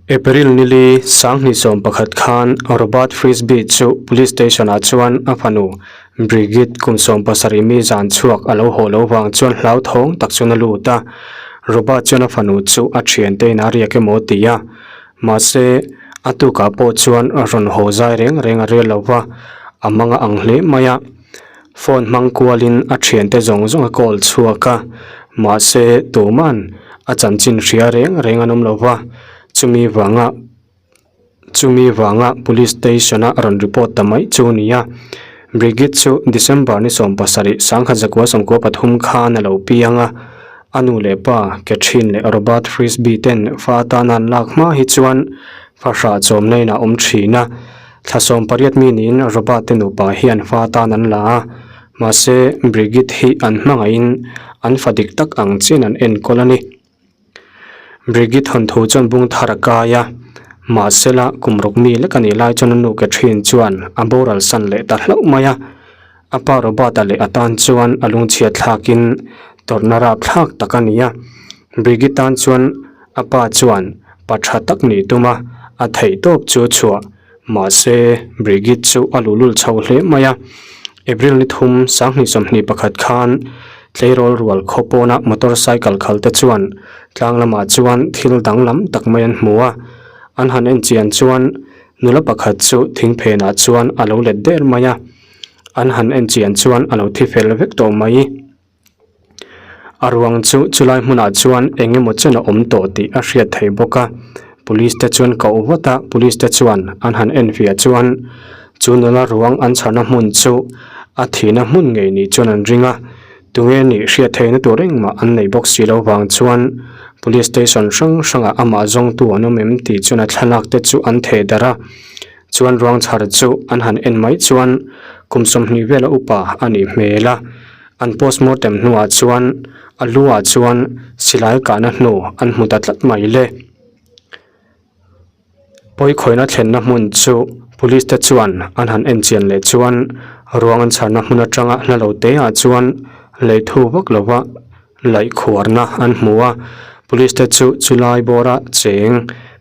April nili 2011 khan Robert Frisbee chu Police Station-ah chuan a fanu Brigitte kum 17 mi zan chhuak a lo haw lo vang chuan hlauthawng tak chuan a lut a. Robert chuan a fanu chu a thiante in a riak emaw ti a. Mahse, a tukah pawh chuan rawn haw zai reng reng a rel lo va, a mang a ang hle mai a. Phone hmang kualin a thiante zawng zawng a call chhuak a, mahse tuman a chanchin hria reng reng an awm lo va, chumi vanga chumi vanga police station a rawn report ta mai chu a ni a. Brigitte chu December ni 17 1993 khan a lo piang a, a nu leh pa Catherine leh Robert Frisbee ten fa atana an lak hma hi chuan fahrah chawmna inah a awm thin a. Thla 18 mi niin Robert te nupa hian fa atan an la a, mahse Brigitte hi an hmangaihin an fa dik tak ang chian an enkawl a ni. Brigitte hawnthu chuan bung thar a kai a, mahsela kum ruk mi lek a nih lai chuan a nu Catherine chuan a boral san leh ta hlauh mai a. A pa Robert-a leh atan chuan a lungchhiat thlakin tawrhna rap thlak tak a ni a. Brigitte tan chuan a pa chuan pa tha tak nih tum a, a theih tawp chu a chhuah. Mahse, Brigitte chu a luhlul chho hle mai a. April ni thum 2021 khan tleirawl rual khaw pawna motorcycle khal te chuan tlang lamah chuan thil danglam tak mai an hmu a. An han enchian chuan nula pakhat chu thingphenah chuan a lo let der mai a. An han en chian chuan a lo thi fel vek tawh mai. A ruang chu chulai hmunah chuan eng emaw chen a awm tawh tih a hriat theih bawk a. Police te chuan koh vat a, police te chuan an han en fiah chuan chu nula ruang an chharna hmun chu a thihna hmun ngei ni chuan an ring a. Tunge nih hriat theihna tur engmah an nei bawk si lo vang chuan police station hrang hrangah amah zawngtu an awm em tih chuan a thlalak te chu an theh darh a. Chuan ruang chhar chu an han en mai chuan kum 20 vela upa a nih hmel a, an postmortem hnuah chuan a lu ah chuan silai kahna hnu an hmu ta tlat mai le. Pawikhawihna thlenna hmun chu police te chuan an han en chian leh chuan ruang an chharna hmun atanga hla lo te ah chuan lei thu vak lova Laih khuarna an hmu a, police te chu chulai bawra cheng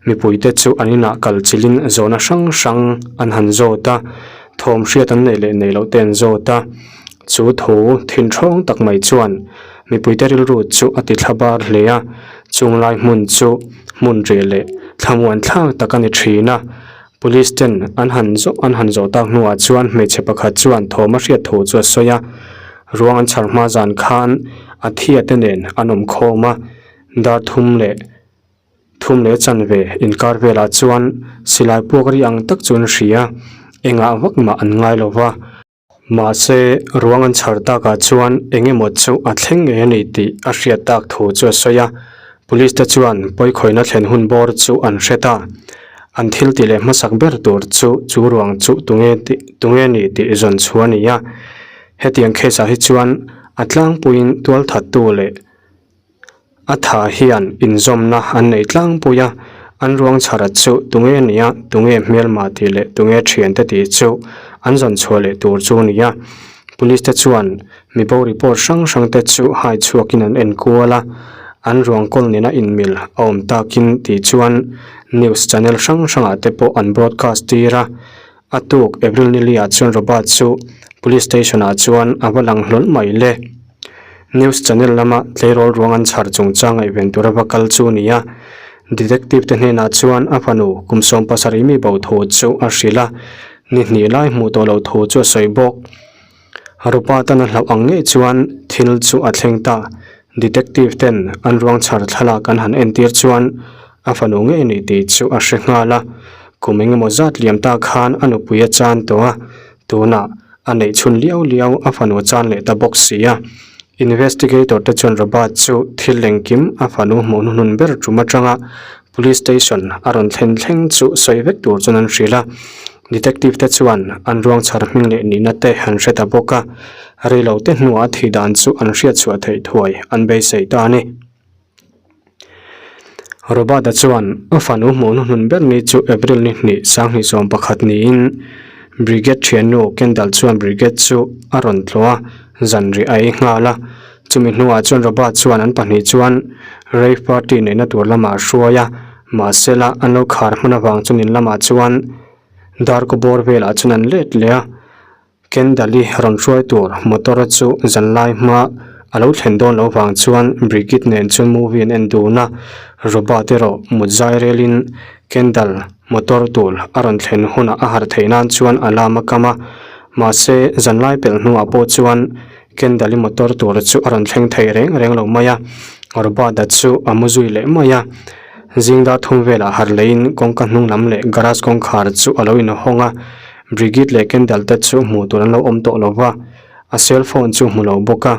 mipui te chu an inah kal chilhin zawhna hrang hrang an han zawt a, thawm hriat an neih leh neih loh te an zawt a, chu thu thinthawng tak mai chuan mipui te rilru chu a ti thla bar hle a, chung lai hmun chu hmun reh leh thlamuan thlak tak a ni thin a, police ten an han zawh an han zawh tak hnuah chuan hmeichhe pakhat chuan thawm a hriat thu chu a sawi a. Ruang an chhar hma zan khan a thia te nen an awm khawm a, dar thum leh thum leh chanve inkar velah chuan silai puak ri ang tak chu an hria, engah vak mah an ngai lo va. Mahse, ruang an chhar takah chuan eng emaw chu a thleng ngei a ni tih a hriat tak thu chu a sawi a, police te chuan pawikhawihna thlen hun bawr chu an hre ta. An thil tih leh hmasak ber tur chu chu ruang chu tunge tih tunge ni tih zawn chhuah a ni a. Hetiang case ah hi chuan a tlangpuiin tualthattu leh a tha hian inzawmna an nei tlangpui a, an ruang chhara chu tunge nia, tunge hmelma tih leh tunge thiante tih chu an zawn chhuah leh tur chu a ni a. Police te chuan mibo report hrang hrang te chu hai chhuakin an en kual a, an ruang kawl nena inmil a awm takin tih chuan news channel hrang hrangah te pawh an broadcast tir a. A tuk April ni liah chuan Robert chu Police Station ah chuan a va lang hlawl mai le. News channel lama tleirawl ruang an chhar chungchang ngaihven tura va kal chu a ni a. Detective te hnenah chuan a fanu kum 17 mi bo thu chu a hrilh a, ni hnih lai hmuh tawh loh thu chu a sawi bawk. Robert an a hlauh ang ngei chuan thil chu a thleng ta. Detective ten an ruang chhar thlalak an han entir chuan a fanu ngei ni tih chu a hre nghal a, kum engemaw zat liam ta khan a nupui a chan tawh a, tunah a neih chhun liau liau a fanu a chan leh ta bawk si a. Investigator te chuan Robert chu thil engkim a fanu hmuh hnuhnun ber tum atanga Police station a rawn thlen thleng chu sawi vek tur chuan an hrilh a, detective te chuan an ruang chhar hming leh nihna te an hre ta bawk a, reilo te hnuah a thih dan chu an hriat chhuah theih thuai an beisei ta a ni. Robert-a chuan a fanu hmuh hnuhnun ber ni chu April ni hnih 2021 niin Brigade thiannu Kendall chuan Brigade chu a rawn tlawh a, zanriah a ei nghal a. Chumi hnuah chuan Robert chuan an pahnih chuan rave party neihna tur lamah a hruai a. Mahsela an lo khar hman avang chuan in lamah chuan darkaw bawr velah chuan an let leh a. Kendall-i rawn hruai tur motor chu zanlai hma a lo thlen dawn loh vang chuan Brigitte nen chuan movie an en dun a, Robert erawh mut zai relin Kendall motor tur a rawn thlen hunah a harh theih nan chuan alarm a kam a, mahse zanlai pelh hnuah pawh chuan Kendall-i motor tur chu a rawn thleng thei reng reng lo mai a, Robert-a chu a mu zui leh mai a. Zing dar thum velah harh leiin kawngka hnung lam leh garage kawngkhar chu a lo inhawng a, Brigitte leh Kendall te chu hmuh tur an lo awm tawh lo va, a cell phone chu hmu lo bawk a,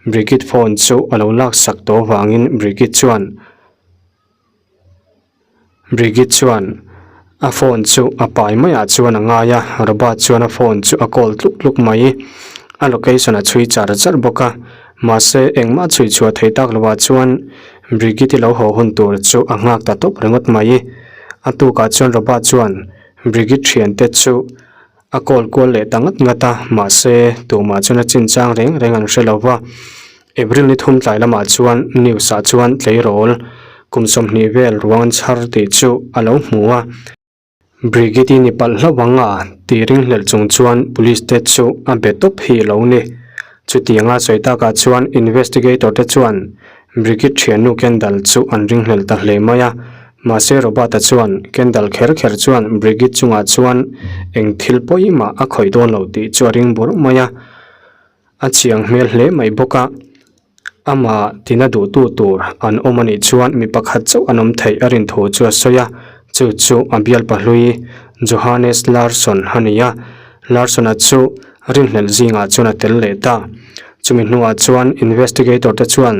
Brigitte phone chu a lo laksak tawh avangin Brigitte chuan Brigitte chuan a phone chu a pai maiah chuan a ngai a, Robert chuan a phone chu a call tluk tluk mai. A location a chhui char char bawk a, mahse engmah chhui chhuah thei tak lovah chuan Brigitte-i lo haw hun tur chu a nghak ta tawp ringawt mai. A tukah chuan Robert chuan Brigitte thiante chu a call kual leh ta ngat ngat a, mahse tumah chuan a chinchang reng reng an hre lo va. April ni thum tlai lamah chuan news ah chuan tleirawl kum 20 vel ruang an chhar tih chu a lo hmu a. Brigitte-i ni palh hlauh ang a tih ringhlelh chung chuan police te chu a be tawp hi lo ni. Chutianga sawi takah chuan investigator te chuan Brigitte thiannu Kendall chu an ringhlelh ta hle mai a. Mahse Robert-a chuan Kendall kher kher chuan Brigitte chungah chuan eng thil pawimah a khawih dawn lo tih chu a ring bur mai a. A chiang hmel hle mai bawk a, amah tina duhtu tur an awm anih chuan mi pakhat chauh an awm theih a rin thu chu a sawi a, chu chu a bial pahlui Johannes Larson a ni a, Larson-a chu rinhlelh zingah chuan a tel leh ta. Chumi hnuah chuan investigator te chuan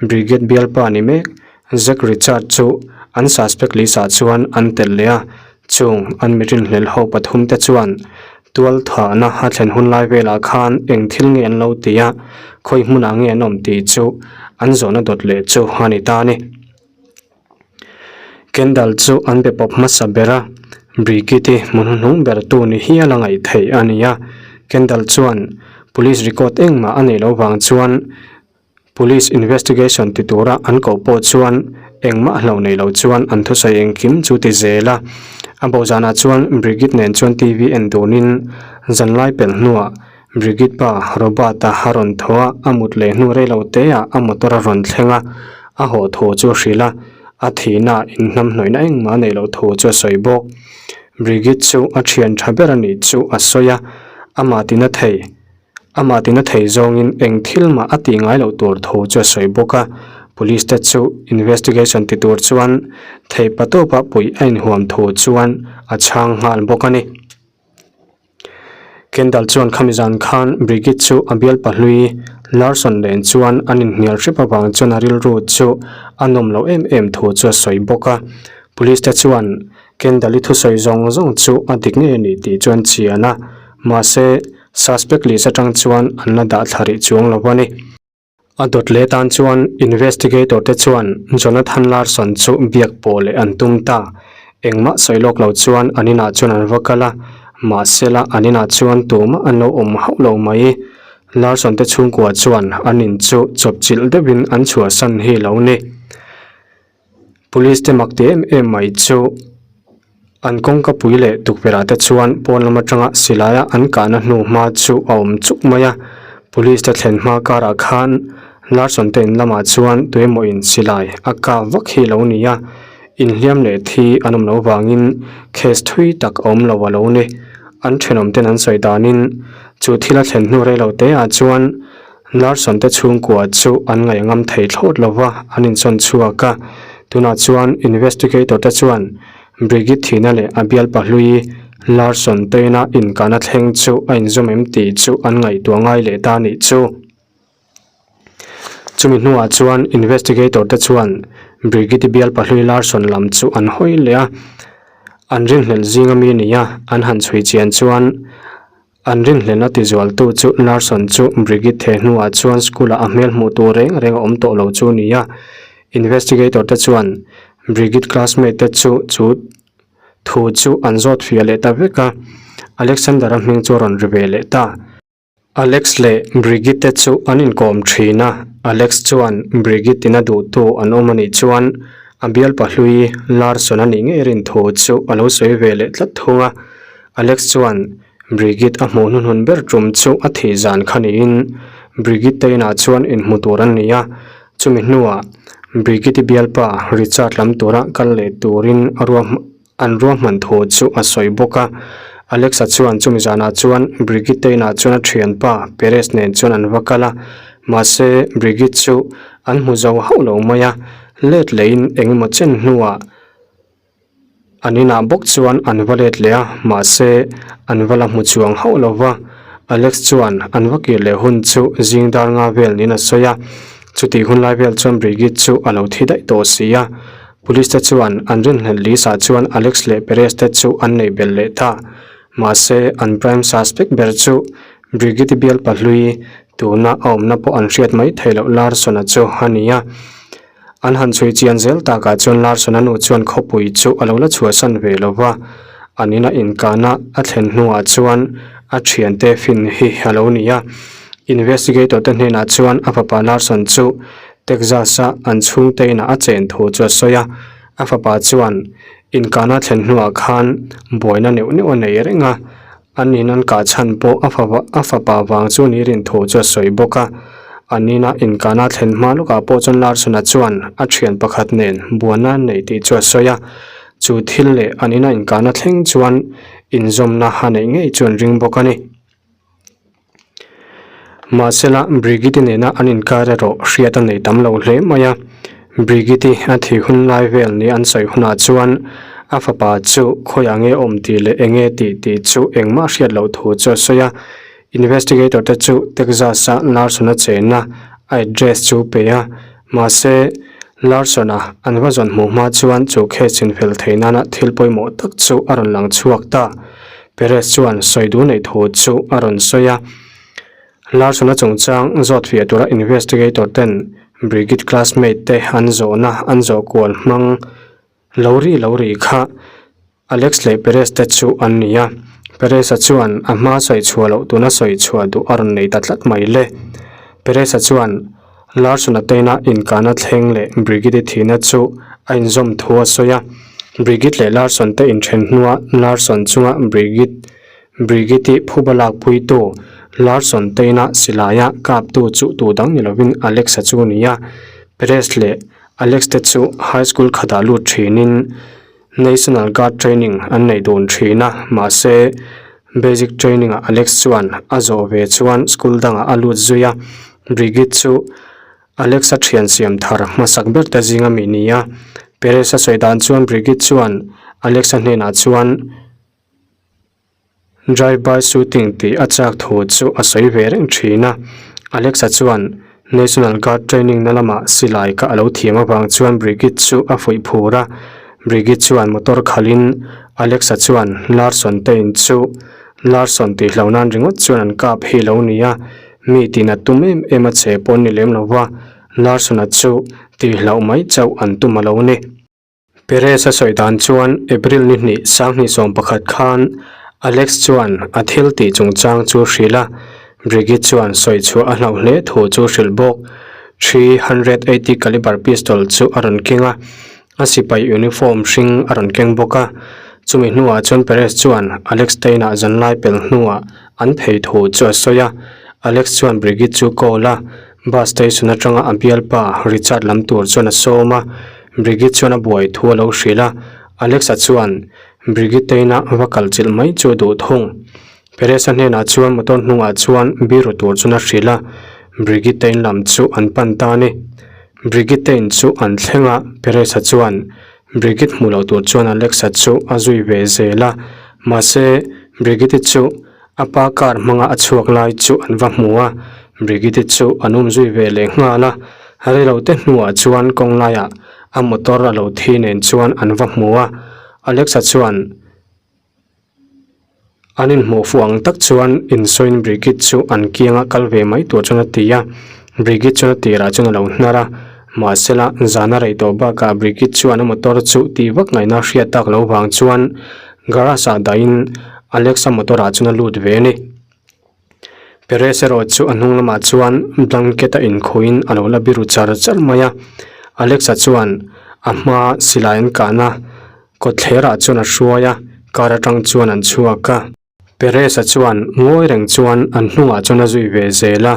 Brigade bialpa ni mek Zack Richard chu an suspect list ah chuan an telh leh a, chung an mi rinhlelh ho pathum te chuan Tual thahna a thlen hun lai velah khan eng thil nge an lo ti a, khawi hmunah nge an awm tih chu an zawhna dawt leh chu a ni ta a ni. Kendall chu an be pawp hmasa ber a, Brigitte-i hmu hnuhnung ber tu ni hial a ngaih theih a ni a. Kendall chuan police record engmah a neih loh vang chuan Police investigation ti tura an koh pawh chuan engmah hlo nei lo chuan an thusawi engkim chu ti zel a. A bo zanah chuan Brigitte nen chuan TV en dunin zanlai pelh hnuah Brigitte pa Robert-a a rawn tho a, a mut leh hnu rei lo teah a motor a rawn thleng a, a haw thu chu a hrilh a, a thihna inhnamhnawihna engmah a neih loh thu chu a sawi bawk. Brigitte chu a thian tha ber a nih chu a sawi a, amah tina thei. Amah tina thei zawngin eng thil mah a tih ngai loh tur thu chu a sawi bawk a, police te chu investigation ti tur chuan theih patawpa puih a inhuam thu chuan a chhang nghal bawk a ni. Kendall chuan khami zan khan Brigitte chu a bial pahlui Larson nen chuan an inhnial hrep avang chuan a rilru chu a nawm loh em em thu chu a sawi bawk a, police te chuan Kendall-i thusawi zawng zawng chu a dik ngei a ni tih chu an chian a, mahse suspect list atang chuan an la dah thla rih chuang lo a ni. A dawt leh tan chuan investigator te chuan Jonathan Larson chu biak pawh leh an tum ta. Engmah sawi lawk lo chuan an inah chuan an va kal a, mahsela an inah chuan tumah an lo awm hauh lo mai. Larson te chhungkua chuan an in chu chawpchilh deuhin an chhuahsan hi lo ni. Police te mak ti em em mai chu an kawngka pui leh tukverh ah te chuan pawn lam atanga silai a an kahna hnu hma chu a awm chuk mai a police te thlen hma karah khan Larson te in lamah chuan tuemaw in silai a kap vak hi a lo ni a inhliam leh thi an awm loh vangin case thui tak a awm lo a lo ni an thenawm ten an sawi danin chu thil a thlen hnu rei lo te ah chuan. Larson te chhungkua chu an ngaihngam thei thlawt lo va, an insawn chhuak a. Tunah chuan investigator te chuan Brigitte thihna leh a bialpa hlui Larson teina inkahna thleng chu a inzawm em tih chu an ngaihtuah ngai leh ta nih chu. Chumi hnuah chuan investigator te chuan Brigitte bialpa hlui Larson lam chu an hawi leh a, an rinhlelh zinga mi nia an han chhui chian chuan An rinhlelhna tizualtu chu Larson chu Brigitte the hnuah chuan school-ah a hmel hmuh tur reng reng a awm tawh lo chu ni a. Investigator te chuan Brigitte classmate te chu chu thu chu an zawt fiah leh ta vek a, Alexander-a hming chu a rawn ri ve leh ta. Alex leh Brigitte chu an inkawm thin a, Alex chuan Brigitte-in a duhtu an awm a nih chuan. A bialpa hlui Larson a nih ngei rin thu chu a lo sawi ve leh tlat thung a. Alex chuan Brigitte a hmuh hnuhnun ber tum chu a thih zan kha niin Brigitte te inah chuan inhmu tur an ni a. Chumi hnuah Brigitte-i bialpa Richard lam tura kal leh turin a ruah An ruahman thu chu a sawi bawk a. Alexa chuan chumi zanah chuan Brigitte inah chuan a thianpa Perez nen chuan an va kal a, mahse Brigitte chu an hmu zo hauh lo mai a, let lehin engemaw chen hnuah an inah bawk chuan an va let leh a, mahse an va la hmu chuang hauh lo va. Alex chuan an va kir leh hun chu zing dar nga vel niin a sawi a, chutih hun lai vel chuan Brigitte chu a lo thi daih tawh si a. Police te chuan an rinhlelh list ah chuan Alex leh Perez te chu an neih belh leh ta. Mahse, an prime suspect ber chu Brigitte bialpa hlui tuna a awmna pawh an hriat mai theih loh Larson-a chu a ni a. An han chhui chian zel takah chuan Larson-a nu chuan khawpui chu a lo la chhuahsan ve lo va, an ina inkahna a thlen hnuah chuan a thiante fin hi a lo ni a. Investigator te hnenah chuan a fapa Larson chu Texas-a an chhungte inah a chen thu chu a sawi a, a fapa chuan inkahna thlen hnuah khan buaina neuh neuh a nei reng a, an in an kah chhan pawh a a fapa vang chu ni rin thu chu a sawi bawk a. An ina inkahna thlen hma lawkah pawh chuan Larson-a chuan a thian pakhat nen buaina an nei tih chu a sawi a, chu thil leh an ina inkahna thleng chuan inzawmna a neih ngei chu an ring bawk a ni. Mahsela, Brigitte nena an inkar erawh hriat a nei tam lo hle mai a. Brigitte a thih hun lai vel ni an sawi hunah chuan a fapa chu khawiah nge awm tih leh eng nge tih tih chu engmah hriat loh thu chu a sawi a. Investigator te chu Texas-a Larson-a chenna a address chu pe a. Mahse, Larson-a an va zawn hmuh hma chuan chu case chinfel theih nana thil pawimawh tak chu a rawn lang chhuak ta. Perez chuan sawi duh neih thu chu a rawn sawi a. Larson-a chungchang zawt fiah tura investigator ten Brigitte classmate te an zawhna an zawh kual hmang lo ri lo ri kha Alex leh Perez te chu an ni a. Perez-a chuan a hma sawi chhuah loh tuna sawi chhuah duh a rawn nei ta tlat mai le. Perez-a chuan Larson-a teina inkahna thleng leh Brigitte thihna chu a inzawm thu a sawi a. Brigitte leh Larson te inthen hnua Larson chunga Brigitte Brigitte phuba lakpuitu Larson teina silaia kaptu chu tu dang ni lovin Alex-a chu a ni a. Perez leh Alex te chu high school khatah lut thinin National Guard training an nei dun thin a, mahse basic training ah Alex chuan a zawh ve chuan school dangah a lut zui a, Brigitte chu Alex a thian siam thar hmasak ber te zinga mi ni a, Perez a sawi dan chuan Brigitte chuan Alex a hnenah chuan Drive by shooting tih a chak thu chu a sawi ve reng thin a. Alexa chuan National Guard training na lamah silai kah a lo thiam avang chuan Brigitte chu a fuih phur a. Brigitte chuan motor khalhin Alexa chuan Larson te in chu Larson tih hlo nan ringawt chuan an kap hi lo ni a, mi tin a tum em em a che pawh an ni lem lo va, Larson-a chu tih hlauh mai chauh an tum a lo ni. Perez a sawi dan chuan April ni hnih 2011 khan Alex chuan a thil tih chungchang chu hrilh a, Brigitte chuan sawi chhuah a hlauh hle thu chu hrilh bawk. 380 caliber pistol chu a rawn keng a, a sipai uniform hring a rawn keng bawk a. Chumi hnuah chuan Perez chuan Alex te inah zanlai pel hnuah an phei thu chu a sawi a, Alex chuan Brigitte chu call a, Bus station atanga a bialpa Richard lam tur chuan a sawm a, Brigitte chuan a buai thu a lo hrilh a, Alexa chuan Brigitte ina va kal chilh mai chu a duh thung. Perez-a hnenah chuan motor hnungah chuan biru tur chuan a hrilh a, Brigitte in lam chu an pan ta a ni. Brigitte in chu an thleng a, Perez-a chuan Brigitte hmuh loh tur chuan Alexa chu a zui ve zel a, mahse Brigitte chu A pa car hmanga a chhuak lai chu an va hmu a, Brigitte chu an um zui ve leh nghal a, reilo te hnuah chuan kawng laiah a motor a lo thi nen chuan an va hmu a, Alexa chuan an inhmuh fuh ang tak chuan insawiin Brigitte chu an kianga kal ve mai tur chuan a ti a, Brigitte chuan a tirah chuan a lo hnar a, mahsela zan a rei tawh bakah Brigitte chuan a motor chu tih vak ngaihna hriat tak lo vang chuan Garage ah dahin Alexa motor ah chuan a lut ve a ni. Perez erawh chu a hnung lamah chuan blanket a inkhuhin a lo la biru char char mai a. Alexa chuan A hma silai an kahna kawtthler ah chuan a hruai a, car atang chuan an chhuak a. Perez-a chuan ngawi reng chuan an hnungah chuan a zui ve zel a.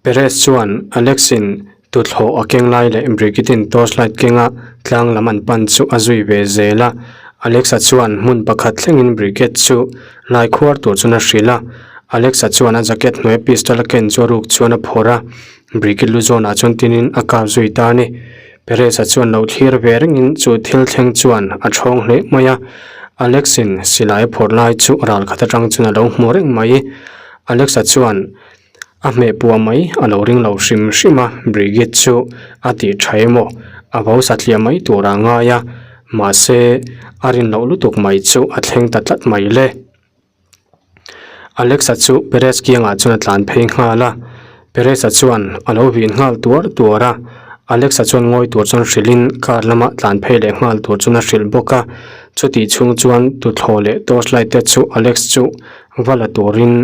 Perez chuan Alex-in tuthlawh a keng lai leh Brigitte-in torchlight kenga tlang lam an pan chu a zui ve zel a. Alex-a chuan hmun pakhat thlengin Brigitte chu lai khuar tur chuan a hrilh a. Alex-a chuan a jacket hnuaia pistol a ken chu a ruk chuan a phawrh a. Brigitte lu zawnah chuan tinin a kap zui ta a ni. Perez-a chuan lo thlir ve rengin chu thil thleng chuan a thawng hle mai a. Alex-in silai a phawrh lai chu ral khat atang chuan a lo hmu reng mai. Alex-a chuan a hmeh puah mai a lo ring lo hrim hrim a, Brigitte chu a tih tha emaw a vo satliah mai tur a ngai a, mahse a rin loh lutuk mai chu a thleng ta tlat mai le. Alexa chu Perez kiangah chuan a tlan phei nghal a, Perez-a chuan a lo vin nghal tuar tuar a, Alexa chuan ngawi tur chuan hrilhin car lama tlan phei leh nghal tur chuan a hrilh bawk a, chutih chhung chuan tuthlawh leh torchlight te chu Alex chu va la turin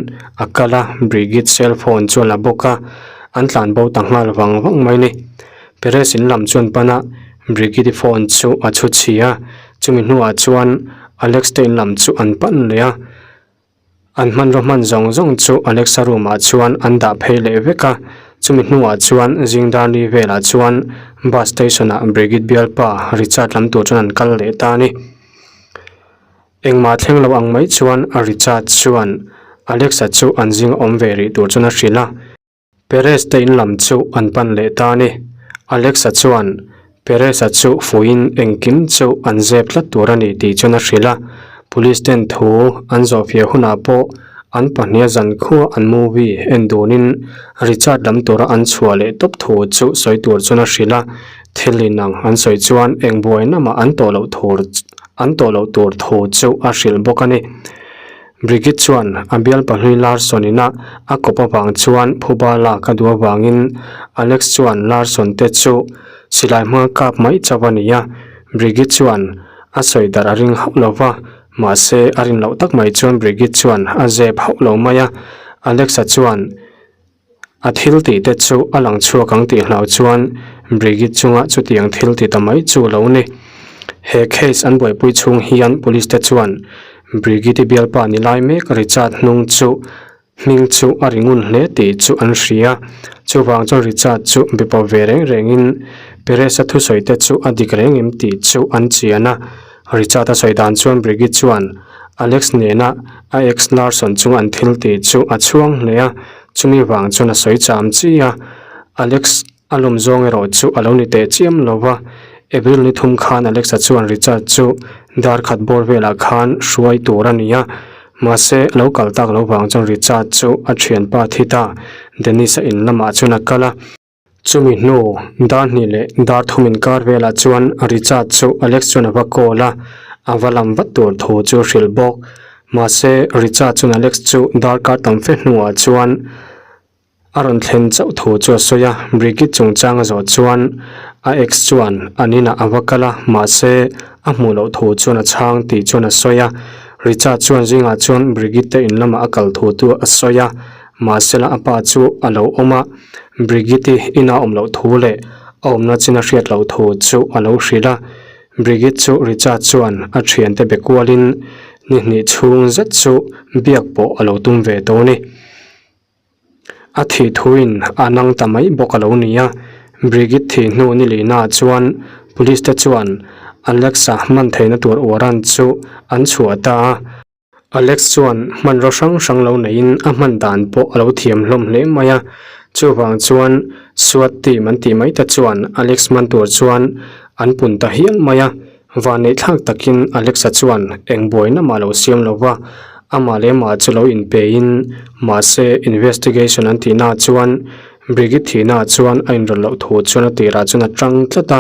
a kal a, Brigitte cell phone chu a la bawk a, an tlan bo ta nghal vang vang mai a ni. Perez in lam chuan pan a, Brigitte phone chu a chhu chhi a, Chumi hnuah chuan Alex te in lam chu an pan leh a, an hmanraw hman zawng zawng chu Alexa room ah chuan an dah phei leh vek a, chumi hnuah chuan Zingdarli velah chuan bus station ah Brigitte bialpa Richard lam tur chuan an kal leh ta a ni. Engmah thleng lo ang mai chuan Richard chuan Alexa chu an zing awm ve rih tur chuan a hrilh a. Perez te in lam chu an pan leh ta a ni. Alexa chuan Perez-a chu fuiin engkim chu an zep tlat tur a ni tih chuan a hrilh a. Police ten thu an zawhfiah hunah pawh an pahniha zankhua an movie en dunin Richard lam tura an chhuah leh tawp thu chu sawi tur chuan a hrilh a. Thil inang an sawi chuan eng buaina mah an tawh loh tur an tawh loh tur thu chu a hrilh bawk a ni. Brigitte chuan a bial pahlui Larson ina a kawp avang chuan phuba lak a duh avangin Alex chuan Larson te chu silai hmanga kap mai chauh a ni a. Brigitte chuan a sawi darh a ring hauh lo va, mahse a rin loh tak mai chuan Brigitte chuan a zep hauh lo mai a. Alex-a chuan. A thil tih te chu a lang chhuak ang tih hlau chuan Brigitte chunga chutiang thil ti ta mai chu lo ni. He case an buaipui chhung hian police te chuan Brigitte bialpa ni lai mek Richard hnung chu hming chu a ri ngun hle tih chu an hria. Chuvang chuan Richard chu be pawp ve reng rengin Perez-a thusawi te chu a dik reng em tih chu an chian a. Richard a sawi dan chuan Brigitte chuan Alex nena a ex Larson chunga an thil tih chu a chhuang hle a, chumi vang chuan a sawi cham chi a. Alex a lawm zawng erawh chu a lo ni teh chiam lo va, April ni thum khan Alex-a chuan Richard chu dar khat bawr velah khan hruai tur a ni a, mahse lo kal tak lo vang chuan Richard chu a thianpa thi ta Dennis-a in lamah chuan a kal a. Chumi hnu dar hnih leh dar thum inkar velah chuan Richard chu Alex chuan a va call a, a va lam vat tur thu chu a hrilh bawk. Mahse, Richard chuan Alex chu darkar tam fe hnuah chuan a rawn thlen chauh thu chu a sawi a, Brigitte chungchang a zawh chuan a ex chuan an inah a va kal a, mahse a hmuh loh thu chuan a chhang tih chuan a sawi a. Richard chuan zingah chuan Brigitte te in lamah a kal thu chu a sawi a, mahsela a pa chu a lo awm a. Brigitte ina awm loh thu leh a awmna chin a hriat loh thu chu a lo hrilh a. Brigitte chu Richard chuan a thiante be kualin ni hnih chhung zet chu biak pawh a lo tum ve tawh a ni. A thih thuin a nang ta mai bawk a lo ni a. Brigitte thih hnu ni lihnaah chuan police te chuan Alexa hman theihna tur warrant chu an chhuah ta a. Alex chuan hmanraw hrang hrang lo neiin a hman dan pawh a lo thiam hlawm hle mai a, chuvang chuan SWAT team an tih mai te chuan Alex man tur chuan an pun ta hial mai a, vanneih thlak takin Alex-a chuan eng buaina mah lo siam lo va, amah leh mah chu lo inpein mahse investigation an tihna chuan Brigitte thihna chuan a inrawlh loh thu chuan a tirah chuan a tang tlat a,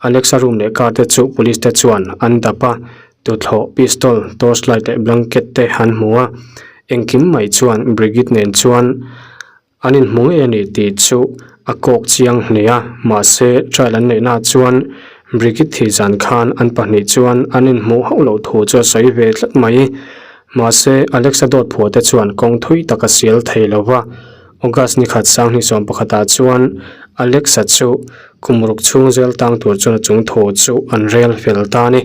Alex-a room leh car te chu police te chuan an dap a. Tuthlawh, pistol, torchlight leh blanket te an hmu a, engkim mai chuan Brigitte nen chuan an inhmu ngei a ni tih chu a kawk chiang hle a, mahse trial an neihna chuan Brigitte thih zan khan an pahnih chuan an inhmuh hauh loh thu chu a sawi ve tlat mai. Mahse Alexa dawt phuah te chuan kawng thui tak a sial thei lo va, August ni khat 2011 ah chuan. Alex-a chu kum ruk chhung zel tang tur chuan a chung thu chu an rel fel ta a ni.